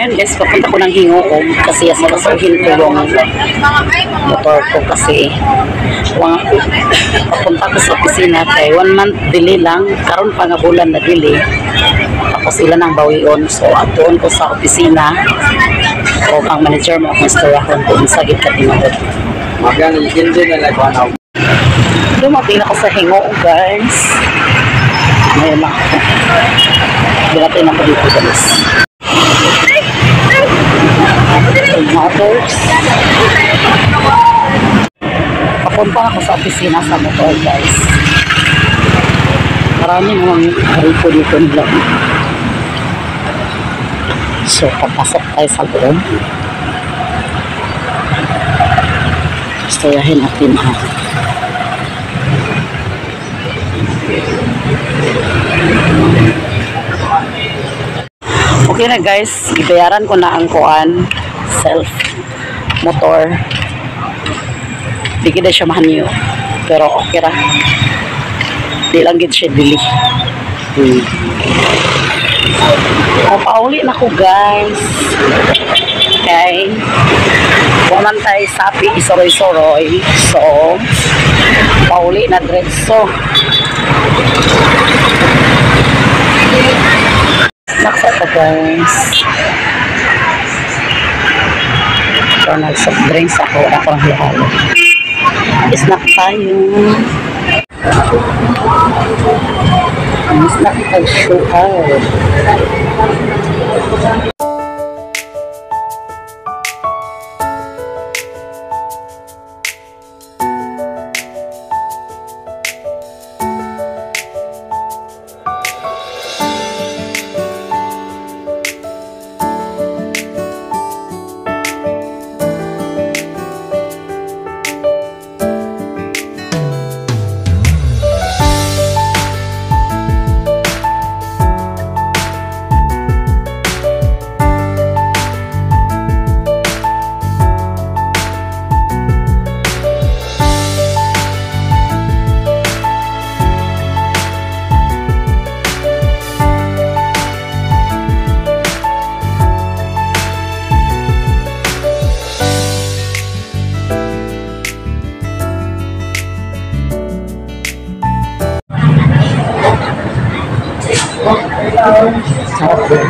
Ayan guys, papunta ko ng Gingoog kasi asikasuhin ko yung motor ko kasi papunta ko sa opisina kay 1 month dili lang, karon pa nga bulan na dili. Tapos ila nang bawion. So adtuon ko sa opisina o ang manager mo akong istoryahon kung unsa gid ka tinuod. Dumating ako sa Gingoog, guys. Ngayon lang ako. Dumating ako dito, guys. Motors. Papunta ako sa opisina sa motor, guys. Marami namang hariko dito nila. So, papasok tayo sa loob. Istoryahin natin ha. Okay na guys, ibayaran ko na ang kuan self motor. Di gid siya mahanyo. Pero okay ra. Di lang gid siya dili. O, pauli na ko, guys. Okay. Wa man tayo sapi isoroy-soroy. So, pauli na diretso. Snacks ako, guys. So, nag-soft drinks ako. Wala akong halo. Snack tayo. Snack tayo. Sugar. Sarap din.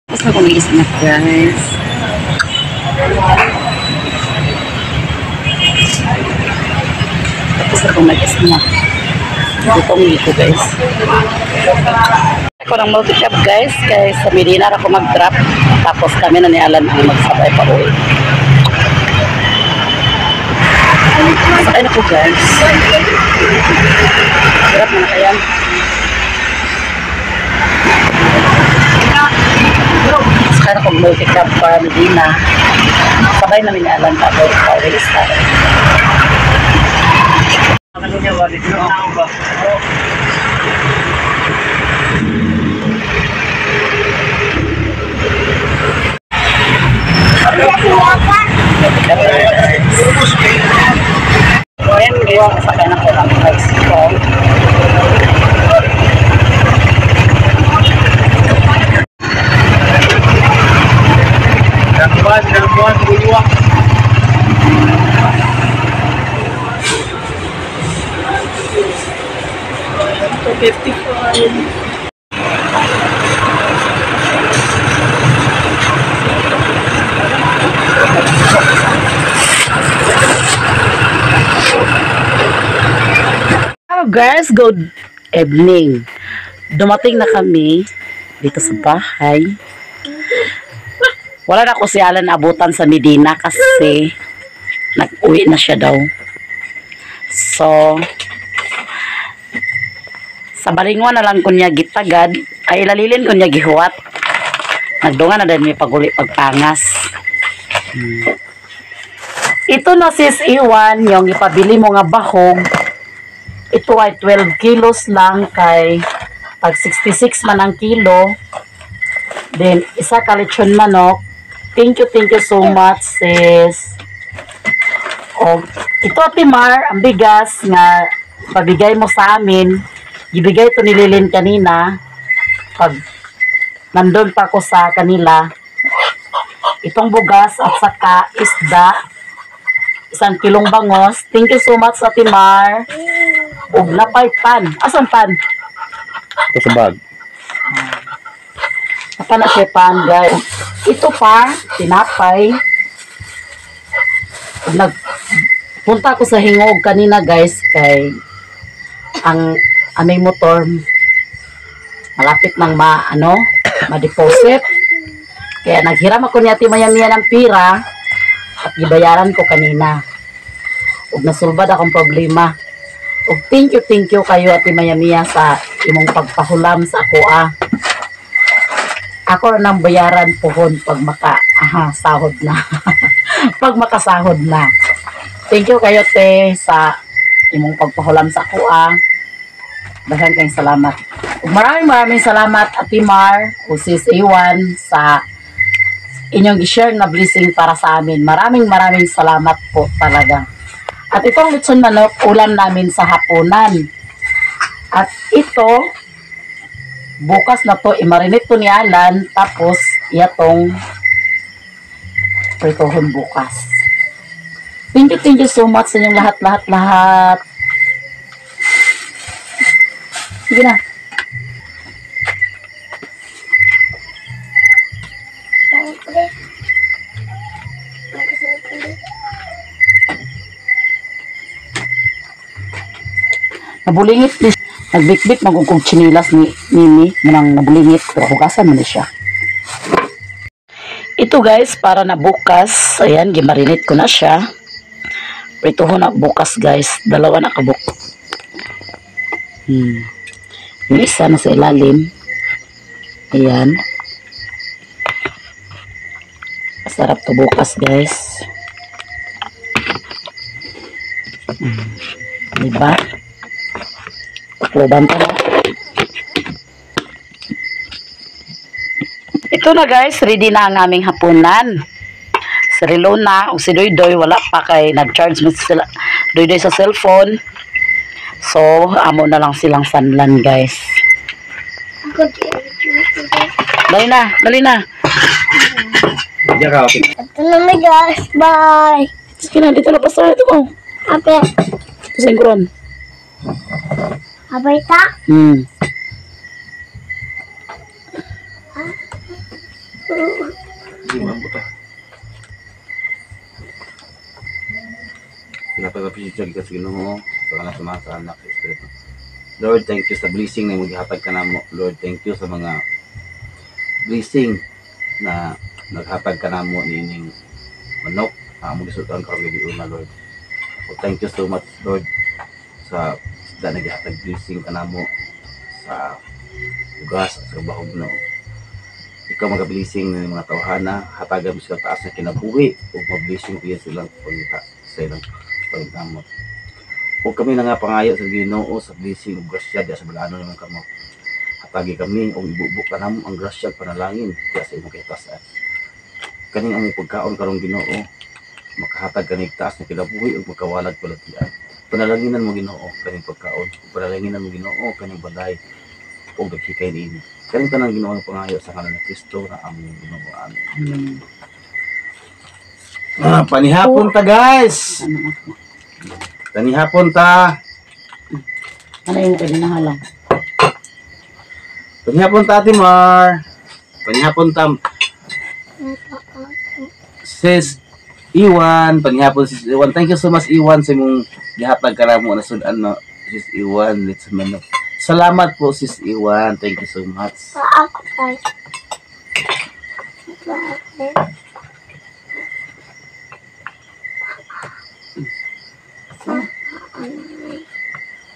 Tapos na kung snack, guys. Tapos na kung mag-snack. Gutom ko, guys. Ako ng multicab, guys. Kaya sa Medina ako mag-drop. Tapos kami na ni Alan ang magsabay pa uwi. Sakay na ko, guys. Hirap na kaya. Sakay na kong multicab para Medina. Sabay namin ni Alan tapos pauwi sa. Ayan, ngayon, sakay na ko ng tricycle. Buwan, buwan, 255. Hello guys, good evening. Dumating na kami dito sa bahay. Wala na ko si Alan abutan sa Medina kasi nag-uwi na siya daw. So, sa Balingwa na lang ko niya gitagad, ay ilalilin ko niya gihuwat. Nagdungan na din may paguli pagpangas. Ito na, sis Iwan, yung ipabili mo nga bahog. Ito ay 12 kilos lang kay pag 66 man ang kilo. Then, isa ka lechon manok. Thank you so much, sis. O, ito, Ate Mar, ang bigas nga pabigay mo sa amin. Ibigay ito ni Lilin kanina. Pag nandun pa ako sa kanila. Itong bugas at saka isda. 1 kilong bangos. Thank you so much, Ate Mar. Ug napay pan. Asan pan? Ito sa bag. Apa na siya pan, guys. Ito pa, tinapay. Nagpunta ako sa Hingog kanina, guys, kay ang aming motor malapit nang ma ano, ma-deposit. Kaya naghiram ako ni Ate Maya Mia ng pira at gibayaran ko kanina. Ug nasulbad akong problema. Ug thank you kayo, Ate Maya Mia, sa imong pagpahulam sa ako ah. Ako na nang bayaran pohon pag maka aha, sahod na. Pag makasahod na. Thank you kayo, te, sa imong pagpahulam sa ako ah. Daghan kayong salamat. Ug maraming maraming salamat, Ate Mar o Sis Iwan, sa inyong i-share na blessing para sa amin. Maraming maraming salamat po talaga. At itong litson manok, ulam namin sa hapunan. At ito, bukas na to, imarinate to ni Alan, tapos iyatong pritohon bukas. Thank you so much sa inyong lahat, lahat, lahat. Sige na. Nabulingit ni nagbikbik magugkog chinilas ni Mimi manang nabulingit pero hugasan man ni siya. Ito guys, para na bukas. Ayan, gimarinate ko na siya. Prituhon na bukas, guys. Dalawa na kabuk. Yung isa nasa ilalim. Ayan. Masarap to bukas, guys. Diba? Takloban pa na. Ito na guys, ready na ang aming hapunan. Si Rilona o si Doydoy wala pa kay nag-charge mo sila Doydoy sa cellphone. So, amo na lang silang sanlan, guys. Dali na, dali na. Diyan ka, okay. Ito na may guys. Bye. Sige na, dito na pastor. Ito ko. Ape. Ito sa ingkuron. Abay ta. Hindi mo buta. Pinapag-appreciate ka sa Ginoo, sa kanang sa mga sa anak sa Espiritu. Lord, thank you sa blessing na imong gihatag ka namo. Lord, thank you sa mga blessing na naghatag ka namo niining manok na among gisuotan karong gabi una, Lord. Oh, thank you so much, Lord, sa isda na gihatag blessing ka namo sa bugas at sa bahog no. Ikaw magablessing ng mga tawhana, hatagan mo sila taas na kinabuhi ug mablessing piya silang pangita sa ilang pagkamot. O kami na nga pangayo sa Ginoo sa blessing ug grasya diya sa balano nimong kamot. Hatagi kami og ibubo ka namo ang grasya ug panalangin diya sa imong kahitasan. Kaning among pagkaon karong Ginoo, makahatag kanig taas na kinabuhi ug makawalag balatian. Panalanginan mo, Ginoo, kaning pagkaon, ug panalanginan mo, Ginoo, kaning balay ug naghikay niini. Kaning tanang, Ginoo, ang pangayo sa ngalan ni Kristo na among Ginoo. Amen. Amen. Ah, panihapon ta, guys. Ano ako? Panihapon ta. Ano yung pwede na halang? Panihapon ta, Ate Mar. Panihapon ta, Sis Iwan. Panihapon, Sis Iwan. Thank you so much, Iwan, sa imong gihatag ka mo na sudan no. Sis Iwan, let's manok. Salamat po, Sis Iwan. Thank you so much. Paa ko guys. Paa.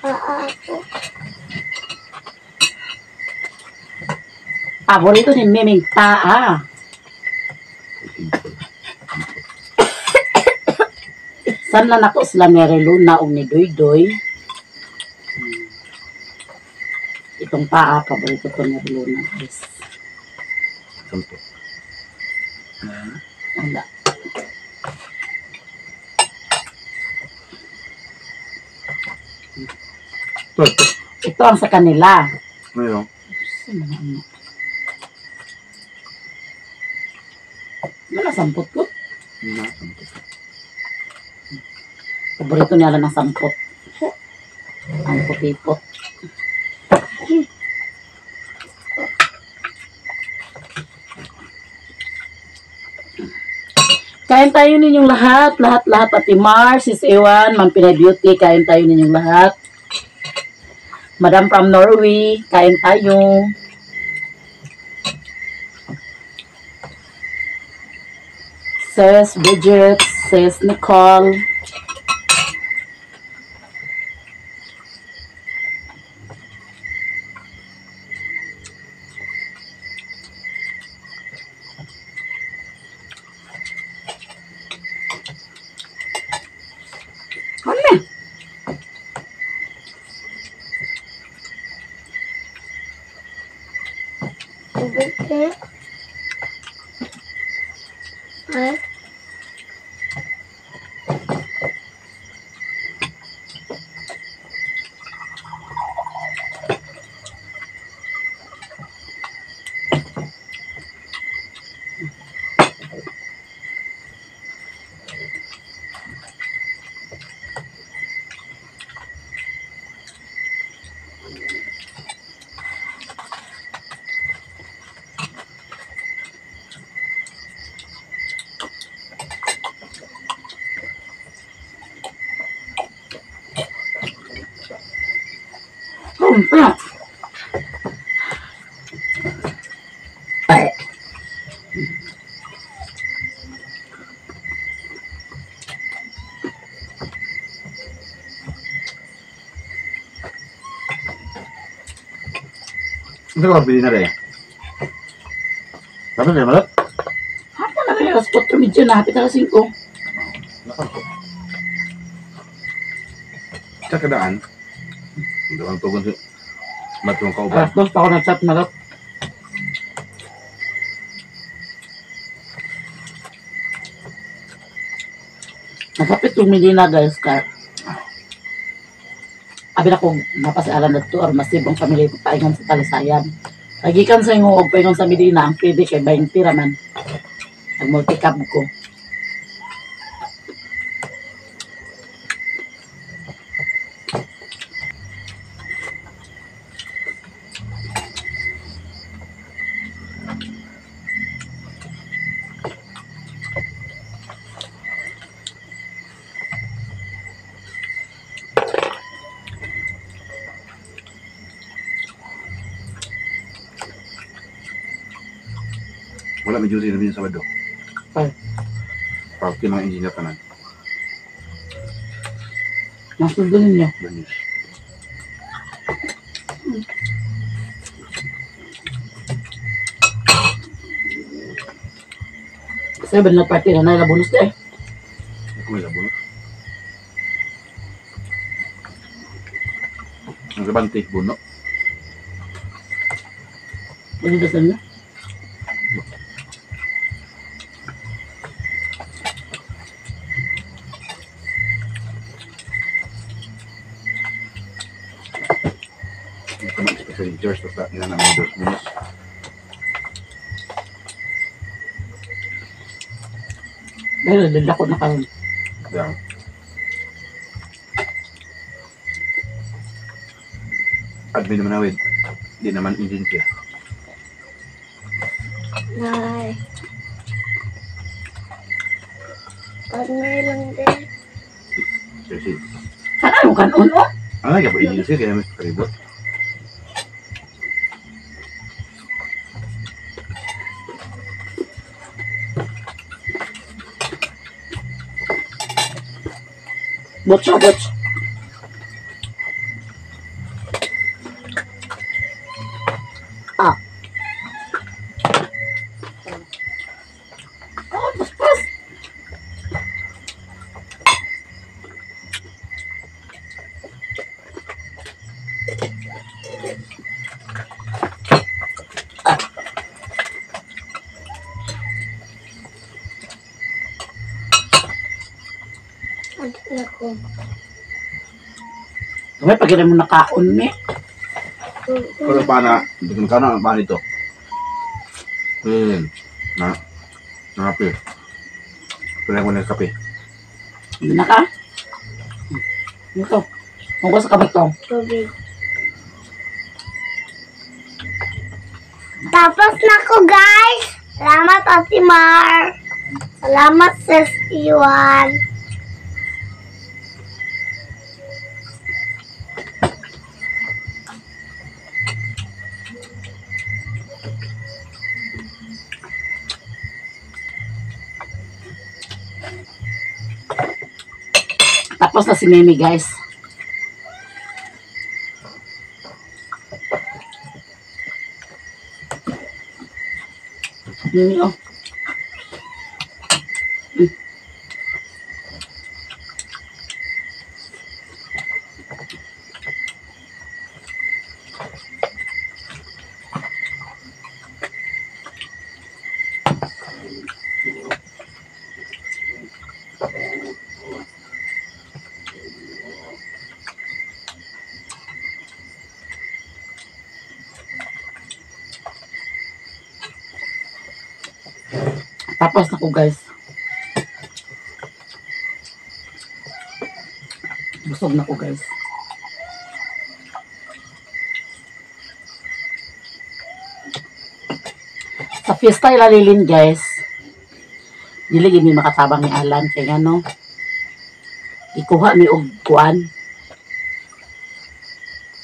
Paa ko. Paborito ni Miming paa. San na nako sila ni Reluna o ni Doydoy. Itong paa, paborito ko ni Reluna, guys. Sampo. Wala. Ito, ito. Ito ang sa kanila. Ano yun? Wala sampot ko. Ano, sampo. Paborito niya lang ng sampot. Ang putipot. Kain tayo ninyong lahat. Lahat, lahat. Ate Mar, Sis Ewan, Ma'am Pinay Beauty, kain tayo ninyong lahat. Madam from Norway, kain tayo. Sis Bridget, Sis Nicole. Ano? Okay. Ay. Ay. Ano ka bili na rin? Dapat rin, malap? Hapon na rin, alas 4:30 na, hapit alas 5. Nakal ko. Sa kadaan, dalawang tugon si matulong kauban. Alas 2 pa ako nag-chat malap. Nasapit yung Medina, guys, ka. Abi na kung napasaalam na to or masibong pamilya ko paingon sa Talisayan. Kagikan sa ingo og paingon sa Medina, ang pwede kay 20 raman. Ang multicab ko. Wala may duty na din sa Sabado. Ay. Party mga engineer tanan. Nasundo ninyo. Banis. Kasi ba nagparty na naila bonus eh. Ako may labuno. Ang kabante, buno. Ano ba sa inyo? Ito man, especially George, basta nila namin dos bonus. Dahil nalala ko na karon. Yeah. Admin naman awid. Di naman engine siya. Nay. Pag may lang din. Kasi, Kanon kanon oh. Ano ka ba agency kaya may karibot? Butch, butch. Ah. Oh, paspas. Ano na ko? Gamay pag mo nakaon ni. Pero pana, hindi ko kano ang pana ito. Na. Nakape. Pala ko ng kape. Hindi na ka? Ito. Mungko sa kamay ko. Tubig. Tapos na ko, guys. Salamat, Ate Mar. Salamat, Sis Iwan. Tapos na si Mimi, guys. Mimi, oh. Tapos na ko, guys. Busog na ko, guys. Sa fiesta ilalilin, guys. Dili gid mi makatabang ni Alan kay ngano. Ikuha mi og kuan.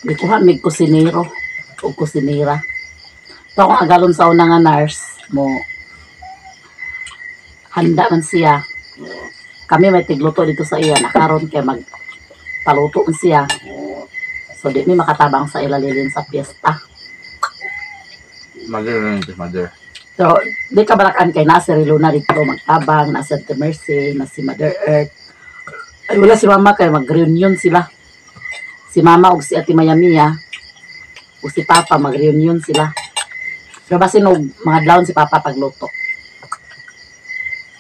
Ikuha mi kusinero og kusinera. To akong agalon sa una nga nurse mo handa man siya. Kami may tigluto dito sa iya nakaron kay magpaluto man siya. So di mi makatabang sa ilalilin sa piyesta. Mother na ito, mother. So di ka balakan kay nasa Riluna dito magtabang, nasa Santa Mercy, na si Mother Earth. Ay wala si Mama kay mag-reunion sila. Si Mama ug si Ate Mayamia ug si Papa mag-reunion sila. Pero basin og mga adlawon si Papa pagluto.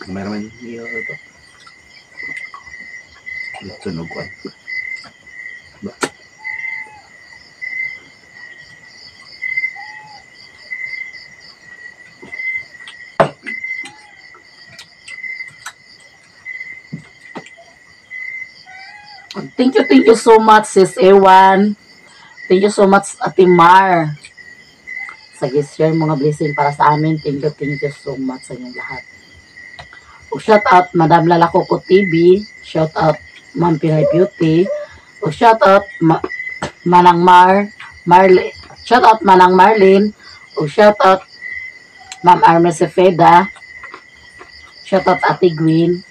Meron man iyo ito. Litson og kuan. Thank you so much, Sis Ewan. Thank you so much, Ate Mar. Sa share mga blessing para sa amin. Thank you so much sa inyong lahat. O shout out, Madam Lala Coco TV. Shout out, Ma'am Pinay Beauty. O shout out, Manang Mar, Marlene. Shout out, Manang Marlene. O shout out, Ma'am Arme Cepeda. Shout out, Ate Gwen.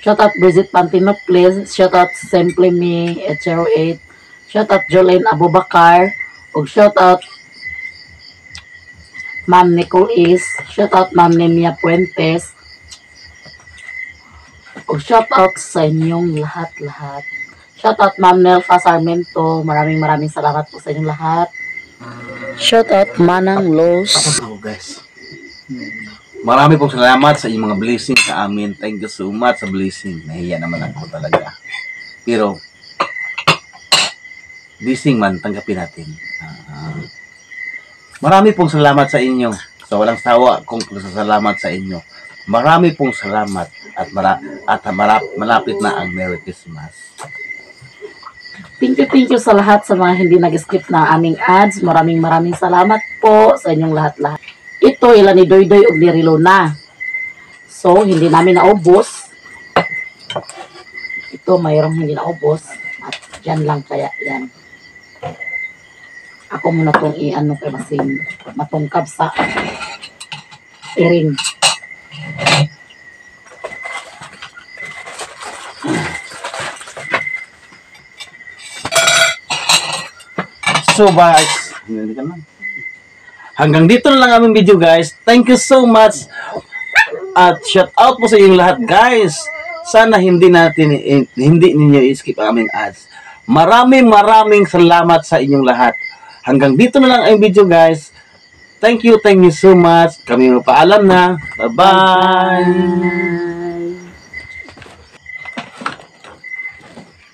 Shout out Bridget Pantino, please. Shout out Simple Me 808. Shout out Jolene Abubakar. Ug shout out Ma'am Nicole Is. Shout out Ma'am Nemia Puentes. Ug shout out sa inyong lahat-lahat. Shout out Ma'am Nelfa Sarmiento. Maraming maraming salamat po sa inyong lahat. Shout out Manang Los. Tapos ako, guys. Marami pong salamat sa inyong mga blessing sa amin. Thank you so much sa blessing. Nahiya naman ako talaga. Pero, blessing man, tanggapin natin. Marami pong salamat sa inyo. Sa walang sawa kong pagsasalamat sa inyo. Marami pong salamat at malapit na ang Merry Christmas. Thank you sa lahat sa mga hindi nag-skip na aming ads. Maraming maraming salamat po sa inyong lahat-lahat. Ito, ilan ni Doy Doy ug ni Rilona. So, hindi namin naubos. Ito, mayroong hindi naubos. At Diyan lang kaya yan. Ako muna tong i-ano kay basing matungkab sa iring. So guys, hindi ka na. Hanggang dito na lang aming video, guys. Thank you so much. At shout out po sa inyong lahat, guys. Sana hindi ninyo i-skip ang aming ads. Maraming maraming salamat sa inyong lahat. Hanggang dito na lang ang video, guys. Thank you so much. Kami magpaalam na. Bye-bye. Bye.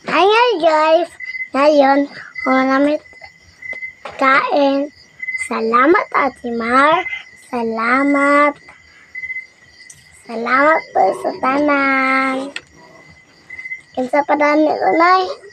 Hi guys! Ngayon, namin kain. Salamat, Ate Mar. Salamat. Salamat po sa tanan. Kinsa pa dani, Unay?